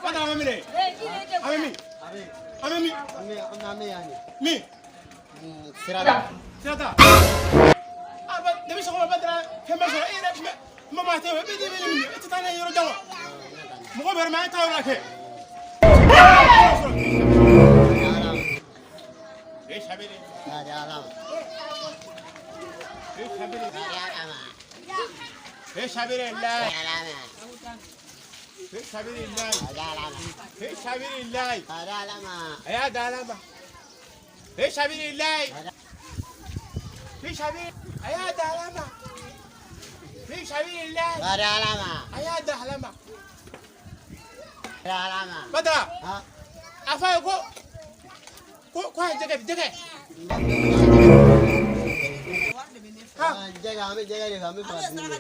Badara an bɛ min de? An bɛ min? An bɛ min? An bɛ yan de. Min? Sirada. Sirata. Ah, ba depuis sɔgɔma Badara fɛn bɛɛ sɔrɔ e yɛrɛ tun bɛ kuma maa tɛ e bɛ e bɛ min e tɛ taa n'a ye yɔrɔ jan wa? Mɔgɔ bɛ yɔrɔ min an ye taa yɔrɔ la kɛ. Badara, a fɔ a ye ko a ye jɛgɛ jɛgɛ. Jɛgɛ, an bɛ jɛgɛ de fɛ, an bɛ fɛ ka dumuni kɛ.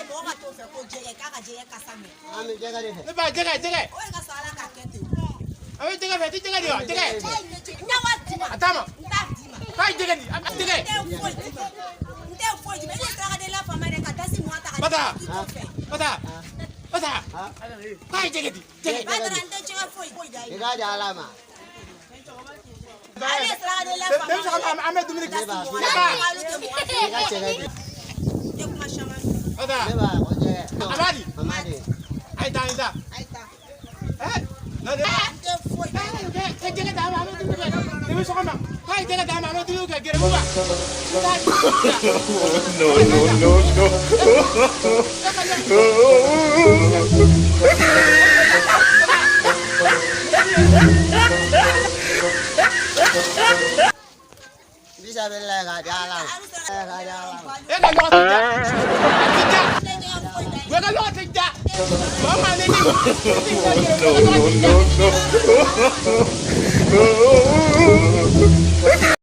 Mɔgɔ ka t'o fɛ ko jɛgɛ k'a ka jɛgɛ kasa minɛ. An bɛ jɛgɛ de fɛ. Ne ba jɛgɛ jɛgɛ. O de ka sɔrɔ Ala k'a kɛ ten. A bɛ jɛgɛ fɛ, ti jɛgɛ di wa jɛgɛ. N tɛ wari d'i ma. A t'a ma. N t'a d'i ma. K'a ye jɛgɛ di, a bɛ jɛgɛ. N tɛ foyi d'i ma. N tɛ foyi d'i ma. E ye sarakadelila faama dɛ ka dasi mugan ta ka Badara. di k'i t'o fɛ. Badara, Badara, k'a ye jɛgɛ di jɛgɛ. Badara n tɛ jɛgɛ foyi foyi da i I ma. k'a di Ala ma. Ale ye sarakadelila Depuis faama sɔgɔma an bɛ dumuni kɛ. dasi mugan Ne ta ba, olu tɛ mugan I ka jɛgɛ di. tɛ kuma caman. Badara, Ne b'a ko jɛgɛ. a b'a di. A ma di. A ye taa, a ye taa. A ye taa. Na de. N tɛ foyi d'i ma. Ka jɛgɛ d'a ma, an bɛ dumuni kɛ. Depuis sɔgɔma, k'a ye jɛgɛ d'a ma, an bɛ dumuni kɛ gɛrɛbu kan. No, no, no, no. Bisimilahi k'a di Ala ma. K'a di Ala ma. E ka lɔgɔ ti ja. A ti ja. N tɛ jɛgɛ foyi da i ma. Wa ka lɔgɔ ti ja. Maa o maa ne ni. No, no, no, no.